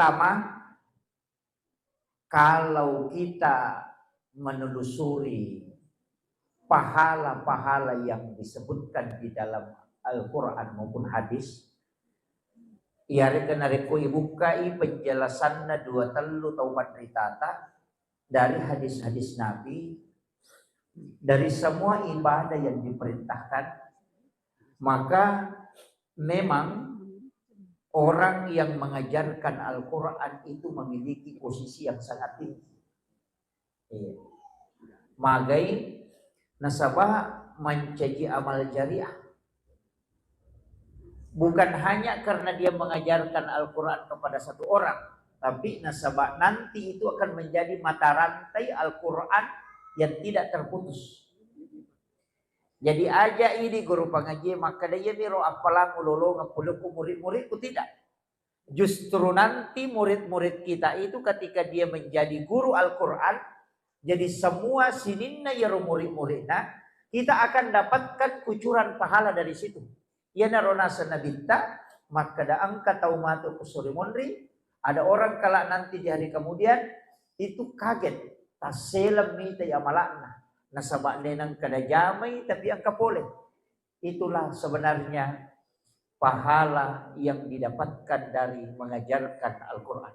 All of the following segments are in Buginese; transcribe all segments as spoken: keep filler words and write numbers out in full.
Pertama, kalau kita menelusuri pahala-pahala yang disebutkan di dalam Al-Quran maupun hadis, iyarega narekko ibukkai penjelasanna dua tellu tau panritata dari hadis-hadis Nabi, dari semua ibadah yang diperintahkan, maka memang orang yang mengajarkan Al-Quran itu memiliki posisi yang sangat tinggi. Iya. Magai nasaba mancaji amal jariah. Bukan hanya karena dia mengajarkan Al-Quran kepada satu orang, tapi nasaba nanti itu akan menjadi mata rantai Al-Quran yang tidak terputus. Jadi aja idi guru pangaji makkeda, "Iyami ro appalang ulolongeng pulekku murid-muridku," tidak. Justru nanti murid-murid kita itu ketika dia menjadi guru Al-Quran, jadi semua sininna iyaro murid-muridna, kita akan dapatkan kucuran pahala dari situ. Iyanaro naseng Nabitta, makkeda engka tau matu ku suri monri, ada orang kelak nanti di hari kemudian itu kaget, tasseleng mitai amala'na, nasaba de nengka najamai tapi engka pole. Itulah sebenarnya pahala yang didapatkan dari mengajarkan Al-Quran.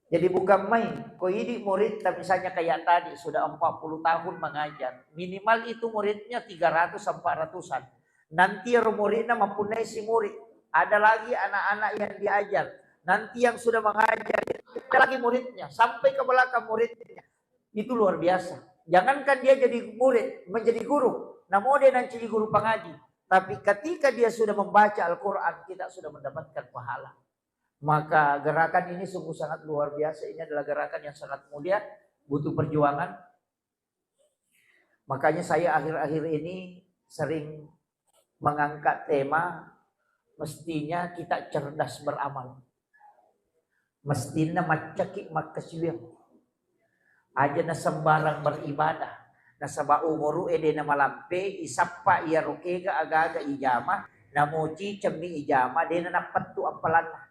Jadi bukan main, ko idi muridta misalnya kayak tadi sudah empat puluh tahun mengajar, minimal itu muridnya tiga ratus empat ratusan. Nanti ro muridna mempunyai si murid, ada lagi anak-anak yang diajar. Nanti yang sudah mengajar, ada lagi muridnya, sampai ke belakang muridnya. Itu luar biasa. Jangankan dia jadi murid, menjadi guru, namo de nancaji guru pangaji. Tapi ketika dia sudah membaca Al-Quran, kita sudah mendapatkan pahala. Maka gerakan ini sungguh sangat luar biasa. Ini adalah gerakan yang sangat mulia, butuh perjuangan. Makanya saya akhir-akhir ini sering mengangkat tema, mestinya kita cerdas beramal. Mestinna maccaki makkasiwiang. Aja na sembarang beribadah. Nasaba umuru e de na malampe, isappa iyaro kega aga-aga ijama, namo cicemmi ijama, de na nappettu appalanna.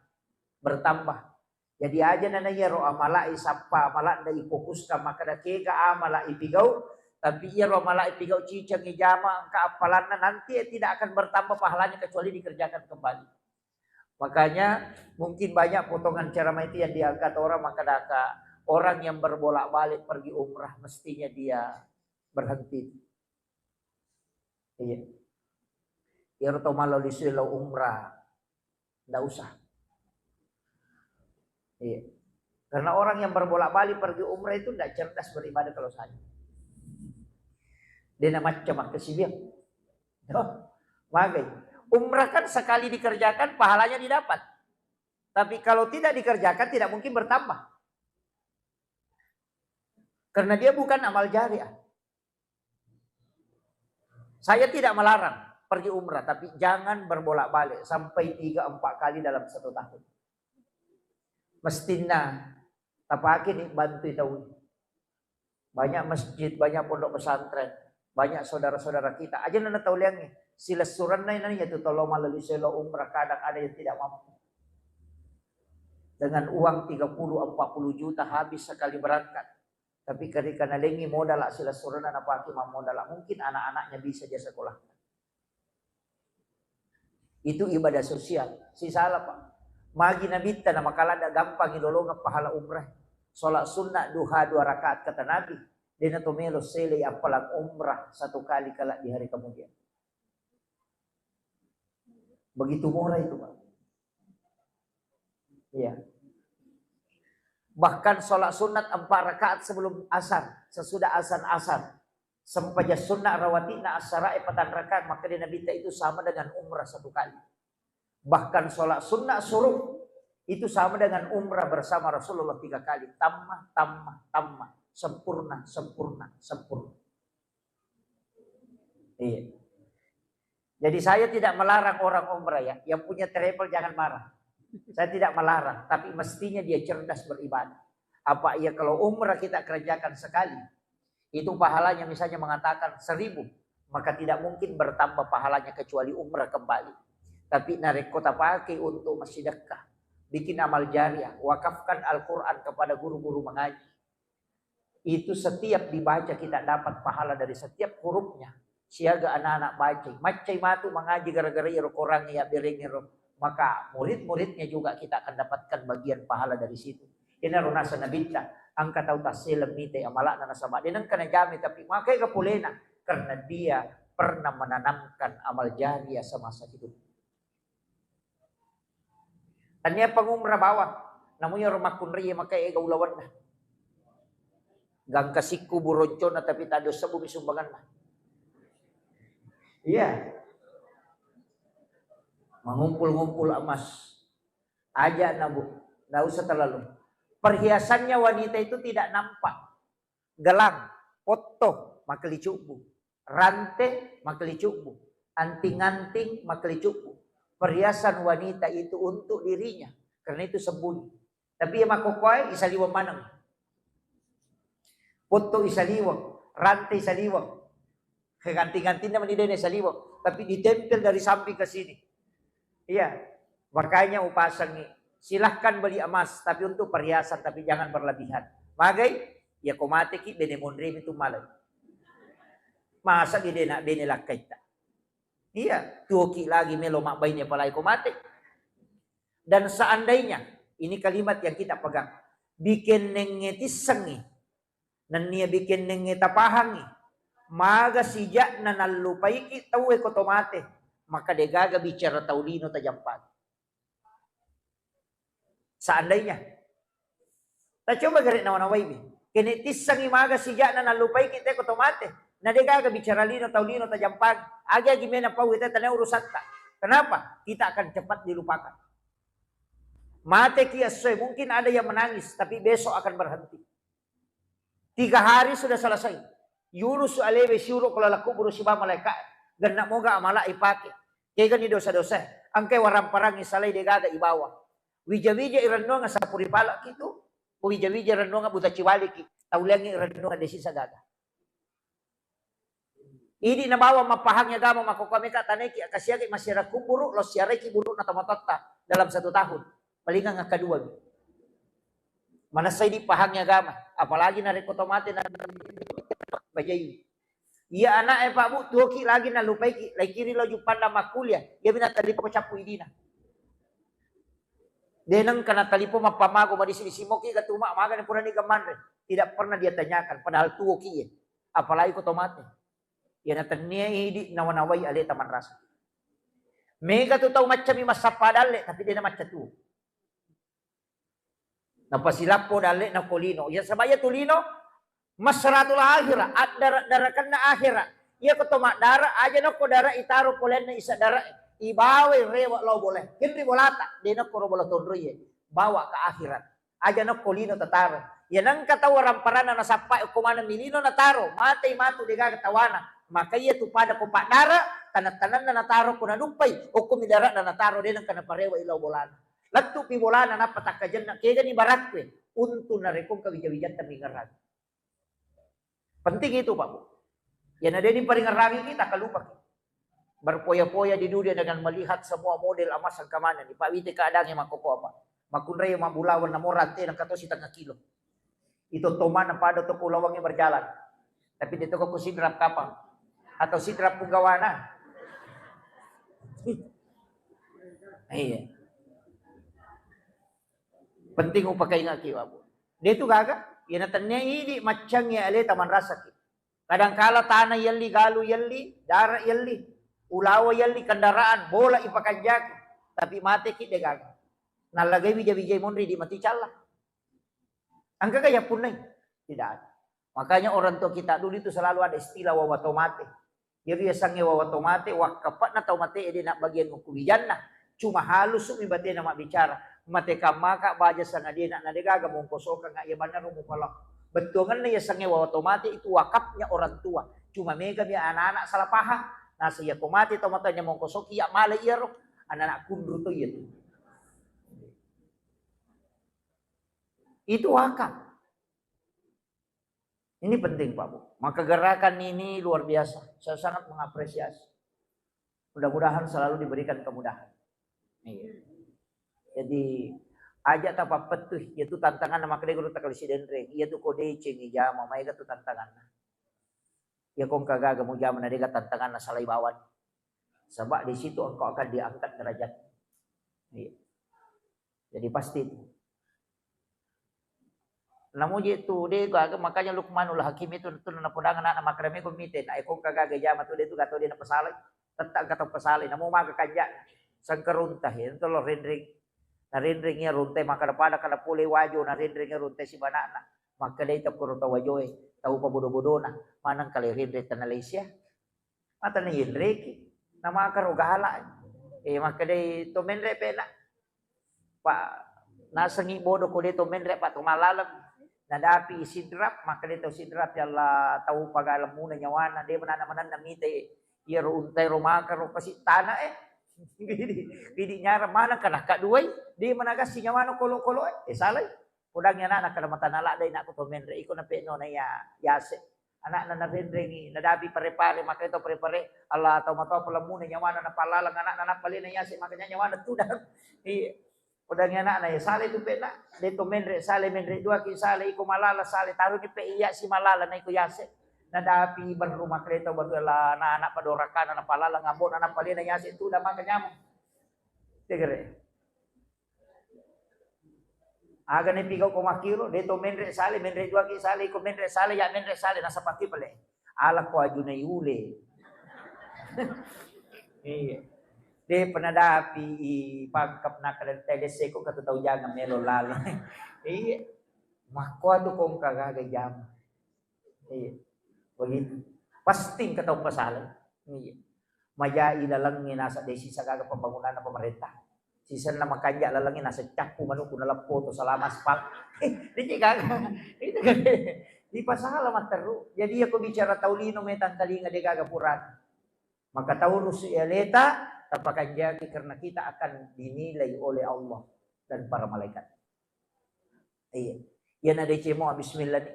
Bertambah. Jadi aja na iyaro amala isappa, amala nda ifokuskan makkeda kega amala ipigau, tapi iyaro amala ipigau ciceng ijama engka appalanna, nanti tidak akan bertambah pahalanya kecuali dikerjakan kembali. Makanya mungkin banyak potongan ceramah itu yang diangkat orang, maka daka orang yang berbolak-balik pergi umrah mestinya dia berhenti. Iya. Iyaro to malo lisui lo umrah, ndak usah. Iya. Karena orang yang berbolak-balik pergi umrah itu ndak cerdas beribadah kalau saya. Dia nak macam apa sih dia? Tuh, magai. Umrah kan sekali dikerjakan pahalanya didapat. Tapi kalau tidak dikerjakan tidak mungkin bertambah. Karena dia bukan amal jariah. Saya tidak melarang pergi umrah, tapi jangan berbolak-balik sampai tiga empat kali dalam satu tahun. Mestinna tapake ni bantu tahu. Banyak masjid, banyak pondok pesantren, banyak saudara-saudara kita. Aja nana tau liangi. Silessuranna nani yaitu tolong malalui selo umrah, kadang ada yang tidak mampu. Dengan uang tiga puluh empat puluh juta habis sekali berangkat. Tapi ketika nalengi modal silessuranna napake mammodal, mungkin anak-anaknya bisa dia sekolah. Itu ibadah sosial. Sisala, Pak. Magi nabitta na makala ada gampang ilolongeng pahala umrah. Sholat sunnah duha dua rakaat kata Nabi. Dena to melo sele appalang umrah satu kali kala di hari kemudian. Begitu murah itu, Pak. Iya. Bahkan sholat sunat empat rakaat sebelum asar, sesudah azan asar. Sempaja sunat rawatibna asarae patang rakaat, maka di Nabi itu sama dengan umrah satu kali. Bahkan sholat sunat suruh itu sama dengan umrah bersama Rasulullah tiga kali. Tamma, tamma, tamma. Sempurna, sempurna, sempurna. Iya. Jadi saya tidak melarang orang umrah ya. Yang punya travel jangan marah. Saya tidak melarang, tapi mestinya dia cerdas beribadah. Apa iya kalau umrah kita kerjakan sekali, itu pahalanya misalnya mengatakan seribu, maka tidak mungkin bertambah pahalanya kecuali umrah kembali. Tapi narekko tapake untuk massidekka, Bikin amal jariah, wakafkan Al-Quran kepada guru-guru mengaji. Itu setiap dibaca kita dapat pahala dari setiap hurufnya. Siaga anak-anak baca, maccai matu mengaji gara-gara iro Quran ya bereng iro. Maka murid-muridnya juga kita akan dapatkan bagian pahala dari situ. Ini rona senabitta, angka tau tasseleng mite amalakna nasaba de nengka najame tapi makai ga polena karena dia pernah menanamkan amal jariah semasa hidup. Tania pangumra bawang, namu iyaro makkunrai maka ega ulawanna. Gangka sikku buroncona tapi tado sebbu mi sumbanganna. Iya. Mengumpul-ngumpul emas. Aja nabu, nggak usah terlalu. Perhiasannya wanita itu tidak nampak. Gelang, potto, makkelicubbu. Rante, makkelicubbu. Anting-anting, makkelicubbu. Perhiasan wanita itu untuk dirinya, karena itu sembunyi. Tapi iya makkokkoe isaliweng maneng. Potto isaliweng, rante isaliweng. Anting-antingna mani dena isaliweng, tapi ditempel dari samping ke sini. Iya. Makanya upasangi, silahkan beli emas tapi untuk perhiasan, tapi jangan berlebihan. Magai? Ya ko mateki bene monremi tu malai. Masa di dena bene lakkaitta. Iya, tuoki lagi melo mabbaine apalagi ko mate. Dan seandainya, ini kalimat yang kita pegang, bikennengnge tissengngi, nennia bikennengnge tapahangngi, maga sijakna nallupaiki tauwe ko to mate, maka degaga bicara tau lino tajampaki. Seandainya. Tacoba gare nawa-nawaiwi. Kene tissengngi maga sijakna nallupaiki te ko to mate. Na degaga bicara lino tau lino tajampang. Agi-agi mena pau ita tania urusatta. Kenapa? Kita akan cepat dilupakan. Mate ki essoe, mungkin ada yang menangis, tapi besok akan berhenti. Tiga hari sudah selesai. Yurusu alewe siuro ko lalakku buru siba malaika. Genna moga amala ipake. Kegani dosa-dosa. Angkai waramparang isalai degaga ibawa. Wija-wija irennuang sapuri palaki tu. Wija-wija irennuang buta ciwaliki. Tauliangi irennuang desi sagaga. Idi nabawa mappahangi agama makkokkoe meka tanaiki kasiaki massiara kuburu lo siaraiki buru'na tomatoatta dalam satu tahun. Palingang akkadua. Manessai dipahangi agama, apalagi narekko to mate na bajai. Iya anak e Pak Bu, tuoki lagi nalupaiki, laikiri lo juppanda makkuliah, iya mina talipo cappu idina. Deneng kana talipo mappamago madisi-disi moki gatuma magani purani gamanre. Tidak pernah dia tanyakan, padahal tuoki ye. Apalagi ko to mate. Iyana tennia idi nawa-nawai aleta manrasa. Mega tu tau maccami massappa dalle, tapi dena macca tuo. Napasilappo dalle na ko lino. Ya saba iya tu lino masratul akhirah, addara-darakanna akhirah. Iya ko to maddara aja nokko dara itaro polenna isa dara ibawai rewa lao bola. Henri bolata, dena ko ro bola tonroiye. Bawa ke akhirat. Aja nokko lino tataro. Iya nengka tau waramparanna nasappa okko maneng mi lino nataro, matei matu degaga tawana. Maka iya tu pada ko paddara, taneng-tanenna nataro ko naduppai, okko mi dara'na nataro de nengka naparewa ilau bolana. Lettu pi bolana nappa takkajenna kegani barakkue, untu narekko engka wija-wijatta mingerang. Penting itu, Pak Bu. Iyana de diparingerrangi kita, kalupaki. Berfoya-foya di dunia dengan melihat semua model emas engka manenni. Pak, wite keadaannya makkoko apa? Makkunrai mabbulawang namo rante nengka to sitengah kilo. Itu tomana pada to kulawangi berjalan. Tapi dia toko ku sidrap kapang atau sidrap punggawana. Iya. Penting upakaingaki, Pak Bu. De tu gaga, iyana tennia idi maccangi aleta manrasaki. Kadangkala tana yelli, galu yelli, dara yelli, ulawa yelli, kendaraan, bola ipakanjaki, tapi mateki de gaga. Nallagai wija-wijai monri di mati calla. Engka ga yappunnai? Tidak ada. Makanya orang tua kita dulu itu selalu ada istilah wawa to mate. Jadi yasengnge wawa to mate, wakkapa'na tau mate de nabbagiang ku wijanna. Cuma halusu mi batena mabbicara. Mate kammaka baja sangadie na degaga mongkosokang iya banna ro mupala. Bettuangenna yasengnge wawa to mate itu wakafnya orang tua. Cuma mega mi anak-anak salah paham. Nasa iya ko mate tau mate mongkosoki iya male iyaro. Anak-anak kunru to iya tu. Itu wakaf. Ini penting, Pak Bu. Maka gerakan ini luar biasa. Saya sangat mengapresiasi. Mudah-mudahan selalu diberikan kemudahan. Iya. Jadi, Aja tapappettui, iyatu tantanganna makkeda guru takali sidenreng, iyatu ko deceng ijama, maega tu tantanganna. Iya ko engka gaga mujama na dega tantanganna salai bawang. Sebab di situ engkau akan diangkat derajat. Iya. Jadi pasti itu. Namuji tu de gaga, makanya Luqmanul Hakim itu tu napodangan anak makrame ko mite, na ko engka gaga jama tu de tu gato de napasalai. Tetta engka tau pasalai, namo maga kanja sengkerunta, ya, itu lo renreng. Na renreng iya runtai makkada pada kada pole wajo, na renreng iya runtai sibanana. Makkedai tau kuro tau wajoe, tau pabodo-bodona, maneng kale renreng tana Malaysia. Mata na yenreki, na makaro gala. Eh, makkedai to menre pena. Pak, nasengi bodo ko de to menre, Pak, to malaleng. Nadapi Sidrap, makkedai to Sidrap, ya Allah, tau pagalemuna nyawana, de menana menanna mite. Iya ro untai ro maka ro pasi tana eh. Bidi, bidi nyara mana kana ka duai, de menagassi nyawana kolo-kolo eh. Eh, salai. Podangi anakna kada matana ladde, nak ko to menre iko na peno na ya yase. Anakna narenrengi, nadapi pare-pare, makkedai to pare-pare, Allah, tau matoa palemuna nyawana napallaleng anakna, napalena yase, makanya nyawana tudang. Iya. Podangi anakna, ya, sale tu pena, de to menre sale, menre dua ki sale, iko malala sale, taruni pe iya si malala na iko yase. Nadapi berru makkedai to berru, Allah, na anak padorakana napallaleng ambona napalena yase tudang maka nyameng. Tegere. Aga ne pigau ko makkiro, de to menre sale, menre dua ki sale, iko menre sale, ya menre sale, nasapaki pale. Ala ko ajuna yule. Iya. De penadapi i pangkap nakada tele seko kata tau jangan melo lalo. Iya. Makko atu kongka gaga jam. Iya. Begitu. Pasti engka tau pasala. Iya. Majai lalengnge nasa de sisa gaga pembangunan pemerintah. Sisenna makanja lalengnge nasa cappu manukku naleppo to salama aspal. Eh, de gaga. Itu kan. Dipasala matteru. Jadi aku bicara tau lino metang talinga de gaga purana. Maka taurusu aleta, tapakanjaki karena kita akan dinilai oleh Allah dan para malaikat. Iya. Iya na decemo bismillah ni.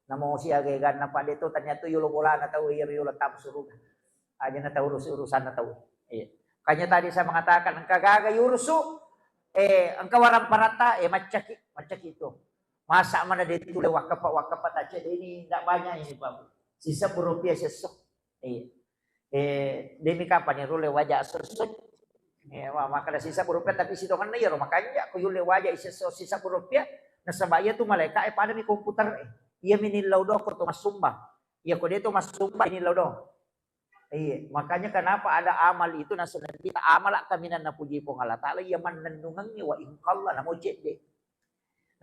Namo siaga ganna pade to ternyata yolo bolana tau iya yolo tam suruga. Aja na tau urusu urusanna tau. Iya. Makanya tadi saya mengatakan engka gaga yurusu eh engka warang paratta eh maccaki, maccaki itu. Masa mana de tu wakapa wakapa tace de ini ndak banyak ini Pak. Sisa berupiah sesso. Iya. Eh, demi kapan ni rulle waja esso-esso. Eh, wa-, makkeda sisa berupiah tapi sitongenna iyaro makanja ko yulle waja isesso sisa berupiah nasaba iya tu malaika e pada mi komputer e. Iya mi nillau doang ko to massumbang. Iya ko de to massumbang nillau doang. Iya, makanya kenapa ada amal itu nasaba kita amala kaminang napuji Puang Allah Taala iya mannennungengngi wa in qalla namo cedde.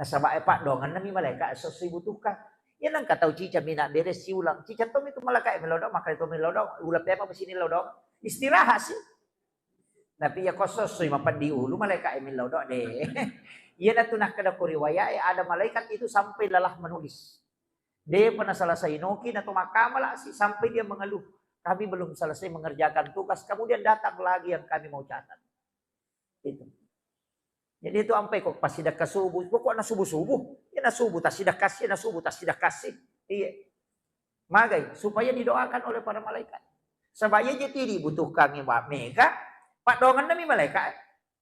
Nasaba e paddoangenna mi malaika esso-esso ibutuhkan. Iya nengka tau cica mina bere siulang. Cica to mi tu malaika e melodong, maka to melodong, ula pema besi ni lodong. Istirahat sih. Tapi iya ko esso-esso mapeddi ulu malaika e melodong de. Iya natu nakkeda ko riwayat e ada malaikat itu sampai lelah menulis. Depa naselesai noki nato makkamala si sampai dia mengeluh. Kami belum selesai mengerjakan tugas, kemudian datang lagi yang kami mau catat. Itu. Jadi itu ampai ko pasidakka subuh, pokokna subuh-subuh. Iya na subuh tasidakka si, iya na subuh tasidakka si. Iya. Magai supaya didoakan oleh para malaikat. Sebab iya je ti dibutuhkan ba mega, paddoangenna mi malaikat.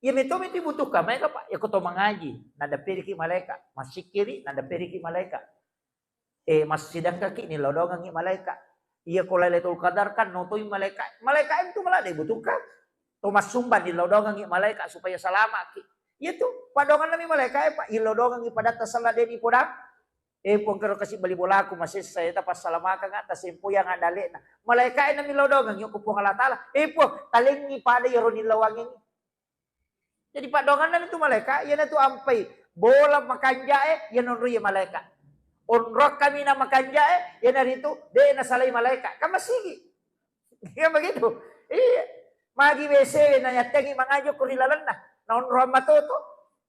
Iya meto mi dibutuhkan mega, Pak. Iya ko to mangaji, nadaperiki malaikat, masikiri, nadaperiki malaikat. Eh, massidangkaki nilodongengi malaika. Iya ko Lailatul Qadar kan notoi malaika. Malaika itu malah dibutuhkan. To massumbang nilodongengi malaika supaya salamaki. Iya tu, padonganna mi malaika e, Pak, ilodongengi padatta sella deni podang. Eh, Puang kero kasi bali bolaku masessa eta passalamaka nga tasempo yang ada lena. Malaika e nami lodongengi ko Puang Allah Taala. Eh, Puang, talengi pada yaro nilawangengi. Jadi paddoanganna tu malaika, iyana tu ampai bola makanjae, iya nonro iya malaika. Onrong kami na makanjae, iyana ritu de nasalai malaika. Kan masigi. Iya begitu. Iya. Magi W C na yattengi mangajo ko ri lalenna. Na onrong matoto.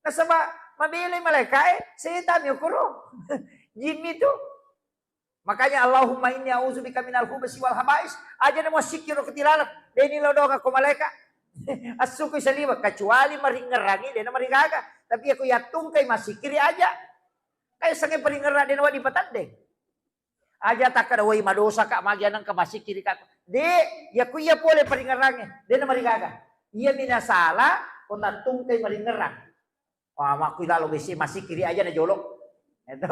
Nasaba mabelai malaika e, setan mi okoro. Jin mi tu. Makanya Allahumma inni a'udzubika minal khubusi wal khaba'is. Aja na muasikki ro ketilalang. Deni lodonga ko malaika. Assukui saliwa kecuali maringerangi dena marigaga. Tapi aku yattungkai masikiri aja. Kayak sange paringerang dena wadi patandeng. Aja takkada wai madosa ka magi anang ka masikiri ka. De, yaku iya pole paringerange dena marigaga. Iya mina sala ko tattungkai maringerang. Wah, makku ilalo besi masih kiri aja na jolo. Itu.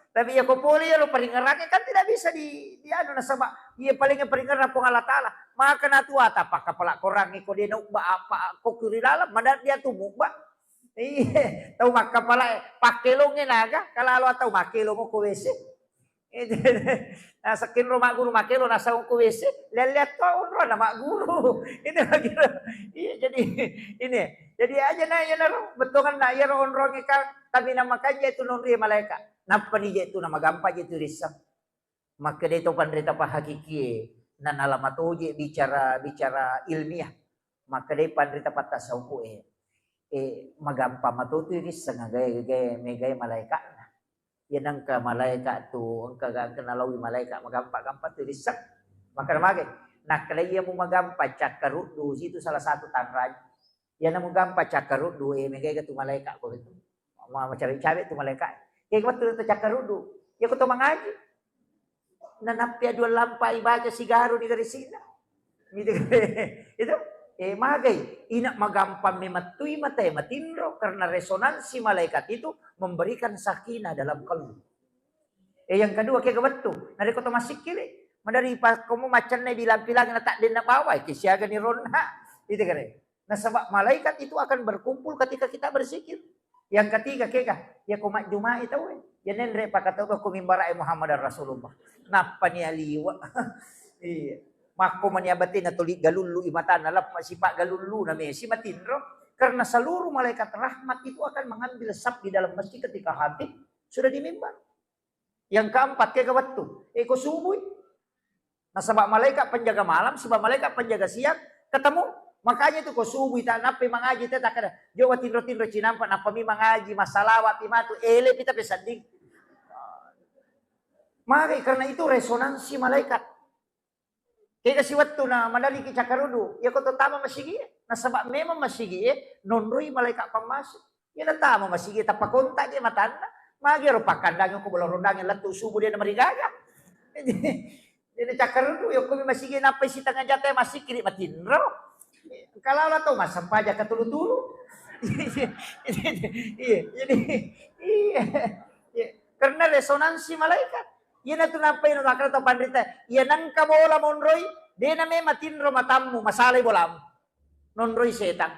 Tapi ya ko pole ya lo peringerannya kan tidak bisa di, di anu nasaba iya paling peringeran Puang Allah Taala. Maka na tua ta pakka pala korang ko dia na ubba apa ko kiri lalam mana dia tu mubba. Iya, tau makkapala pakkelongnge naga, kalalo tau makkelong ko W C. Itu. Nah, sekkin ro magguru makkelong nasau ko W C, lihat-lihat to onro na magguru. Ini lagi. Iya, jadi ini. Jadi aja na iya naro betongan na iya ro onrongnge kan, tapi na makanja itu nonri malaika. Nappa ni je tu na magampa je tu risseng. Makkeda to panrita pahakikie, na nalama toje bicara, bicara ilmiah. Makkeda panrita pattasawufu e, e, magampa matotu risseng gae, gae, megae malaikatna. Iya nengka malaikat tu, engka, engka nalawi malaikat magampa-gampa tu risseng. Makkeda mage, nakkeda iya mu magampa cakkaruddu situ salah satu tanranya. Iyana mugampa cakkaruddu, eh, megaega tu malaeka ko itu. Ma-, macabe-cabe tu malaeka. Iya ko wettu tu cakkaruddu. Iya ko to mangaji. Nanappi dua lampa ibaca sigaru ni garisina. Gitu. Itu, eh, magai. Ina magampang memettui mata matinro karena resonansi malaikat itu memberikan sakinah dalam kalbu. Eh, yang kedua, kega wettu. Narekko to massikkiri, madari pa komo macenne bilang-bilang na tak denna bawa, eh, kesiaga ni ronna. Itu kare. Nasaba malaikat itu akan berkumpul ketika kita berzikir. Yang ketiga, kega, ya ko majjumai tau, eh. Ya nenre pakatau ko mimbar, eh, Muhammad Rasulullah. Nappa ni aliwa. Iya. Makko mani abatena tuli galullu i matana, lappa sipa galullu na mesi matinro. Karena seluruh malaikat rahmat itu akan mengambil saf di dalam masjid ketika khatib sudah di mimbar. Yang keempat, kega wettu. Eh, ko subui. Nasaba malaikat penjaga malam, siba malaikat penjaga siang, ketemu. Makanya itu ko subui tak nappi mangaji te takkeda, jo tinro-tinro cinampa, nappa mi mangaji, masalawat pi matu, ele pita pesadding. Mari, karena itu resonansi malaikat. Kega si wettu na madaliki cakkarudu, iya ko to tama masigi e. Nasaba memang masigi e, nonroi malaikat pammase. Iya na tama masigi e, tappa kontak je matanna. Magi ro pakkandangi ko bola rondangi lettu subuh dia na marigaga. Jadi cakkarudu, iya ko mi masigi e, nappai sitengah jate masikiri matinro. Kalau lah tau massempajang katulu-tulu. Iya, jadi, iya. Iya. Karena resonansi malaikat. Iyanatu nappai no makkeda to panrita, iya nengka bola monroi, de na memang tinro matammu, masalai bolamu. Nonroi setang.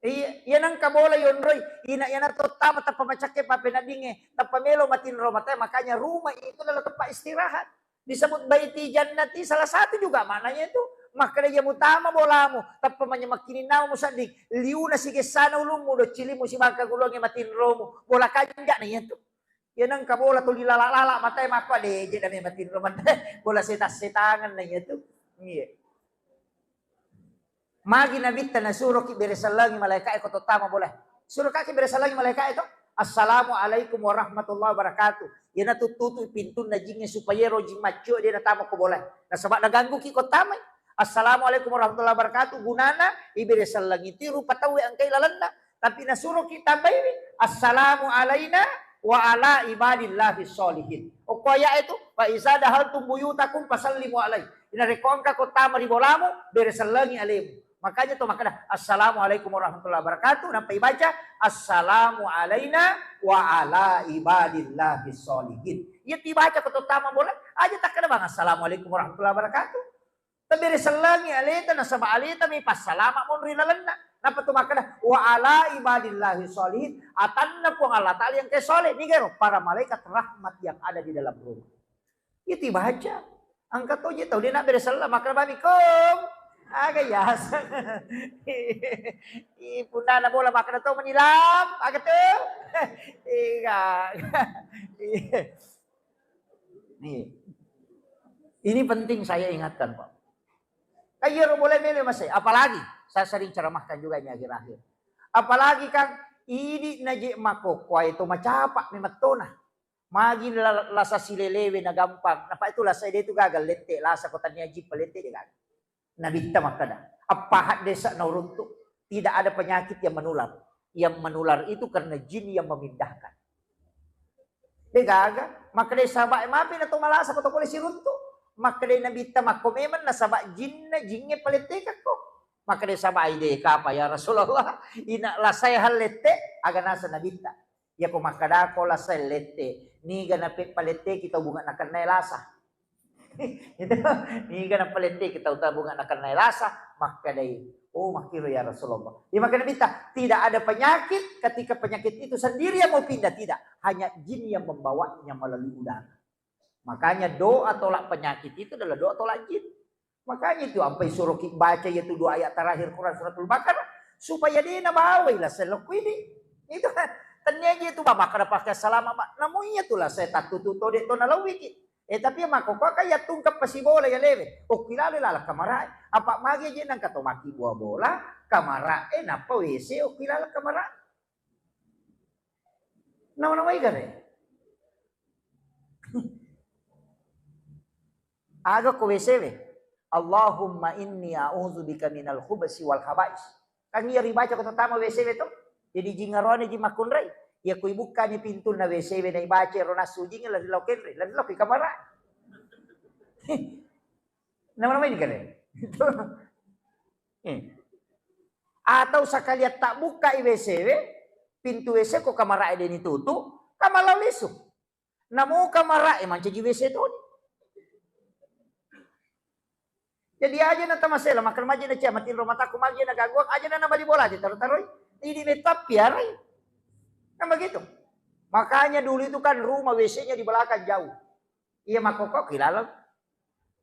Iya, iya nengka bola yonroi, ina iyana to tama tappa macakke pappeneddingnge, tappa melo matinro matae, makanya rumah itu adalah tempat istirahat. Disebut baiti jannati, salah satu juga maknanya itu. Makkeda iya mutama bolamu, tappa manya makkininnamu musedding, liuna sigessana ulummu, doccilimmu sibangka guluangnge matinromu, bola kanja na iyatu. Iya nengka bola tuli lala-lala matae makko, de je na memang tinro matae. Bola setang-setangan na iyatu. Iya. Magi nabitta nasuroki beresellangi malaikae ko to tama bola. Surokaki beresellangi malaikae to. Assalamualaikum warahmatullahi wabarakatuh. Iyana tuttutu pintunna jingnge supaya ero jing maccio de natama ko bola. Nasaba nagangguki ko tamai. Assalamualaikum warahmatullahi wabarakatuh. Gunana iberesellangi ti rupa tauwe engkai lalenna. Tapi nasuroki tambaiwi, "Assalamu alaina wa ala ibadillahi sholihin." Okko ayat itu, "Fa iza dahaltum buyutakum fasallimu alai." Narekko engka ko tama ri bolamu, beresellangi alemu. Makanya to makkeda, "Assalamualaikum warahmatullahi wabarakatuh." Nampa ibaca, "Assalamu alaina wa ala ibadillahi sholihin." Iya tibaca ko to tama bola, aja takkeda bang, "Assalamualaikum warahmatullahi wabarakatuh." Tabberesellangi aleta nasaba aleta mi passalama monri lalenna. Napa tu makkeda, "Wa ala ibadillahi sholihin." Atanna Puang Allah Ta'ala yang ke soleh. Nigero para malaikat rahmat yang ada di dalam rumah. Itu baca. Engka to je tau de na beresella makkeda bami kom. Aga yaseng. Ih, punna na bola makkeda to menilam. Aga tu. Iya. Nih. Ini penting saya ingatkan, Pak. Kan iyaro bola melo masai, apalagi saya sering ceramahkan juga ini akhir-akhir. Apalagi kan idi naje makokkoe to macapa memettona. Magi la-, lasa silelewe na gampang. Napa itu lasa de tu gagal lette, lasa ko tania jippa lette de gagal. Nabitta makkeda, "Appaha desa nauruntu, tidak ada penyakit yang menular. Yang menular itu karena jin yang memindahkan." De gaga, makkeda sahabat, "Mapi na to malasa ko to pole siruntu." Makkeda Nabitta, "Makko memang nasaba jinna, jingnge palettekakko." Makkeda sahabat, "Ai de kapa ya Rasulullah, ina lasae hallette." Aga naseng Nabitta, "Iyako makkadako lasae lette, niga napeppaletteki tau bunga nakennae lasa?" Itu, niga napaletteki tau tabunga nakennae lasa, makkedai, "Oh, makkiro ya Rasulullah." Iya makkeda Nabitta, "Tidak ada penyakit ketika penyakit itu sendiri yang mau pindah, tidak. Hanya jin yang membawanya melalui udara." Makanya doa tolak penyakit itu adalah doa tolak jin. Makanya itu ampai suruh ki baca ya tu dua ayat terakhir Quran Suratul Baqarah supaya dia nabawai lah selok ini. Itu kan tanya aja itu bapak kada pakai salama, Pak. Namun iya tu lah saya tak tutup tode to nalawiki. Eh, tapi makkokkoe kan ya tungkap pasi bola ya lewe. Okki lalo lala kamarae. Apa magi aja nang kato maki buah bola, kamarae napa W C okki lalo kamarae. Nama-nama ikan ya? Aga ko W C we. "Allahumma inni a'udzubika minal khubsi wal khaba'is." Kan iya ribaca ko tama W C we to. Jadi jingarone ji makkunrai. Iya ko ibukkani pintunna W C we na ibaca ro nasu jing lari lau kenre, lari lau ki kamara. Nama-nama ini kan ya? Eh. Atau sakalian tak buka W C we, pintu W C ko kamara de ni tutu, kamala lisu. Namo kamara e mancaji W C toni. Jadi aja na tamasela, makan maji na cia matinro mataku maji na gangguan, aja na nabali bola aja taruh-taruh. Ini metap piarai. Kan begitu. Makanya dulu itu kan rumah W C-nya di belakang jauh. Iya makkokkoe ki laleng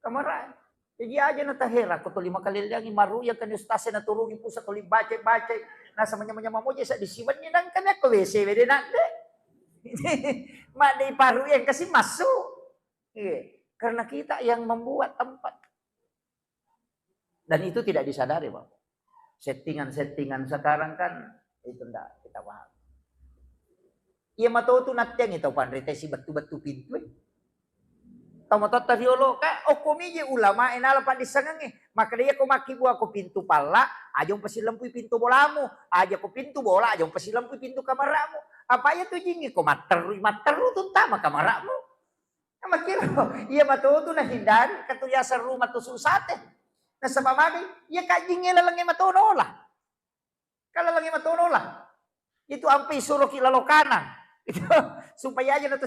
kamara. Jadi aja na tahera ko tuli makalelleangi maru yang kan ustaz na turungi pusat tuli baca-baca. Nasa manya-manya mamoje sa disiwenni nang kan ko W C wede nak de. Mak de paru yang kasih masuk. Iya. Karena kita yang membuat tempat. Dan itu tidak disadari, Pak. Settingan-settingan sekarang kan itu ndak kita paham. Iya matotu nattiangi tau panrita si bettu-bettu pintu e. Tau matotta riolo ka okko mije ulama e nala paddissengengnge. Makkeda iya ko makkibua ko pintu palla, aja umpasilempui pintu bolamu. Aja ko pintu bola, aja umpasilempui pintu kamaramu. Apa iya tu jingi ko matterru, matterru tu tama kamaramu. Makkiro, iya matotu nahindari katuliasan rumah tu susate. Nasaba magi, iya kajjingnge lalengnge matono lah. Kan lalengnge matono lah. Itu ampe isuroki lalo kanang. Itu supaya aja na to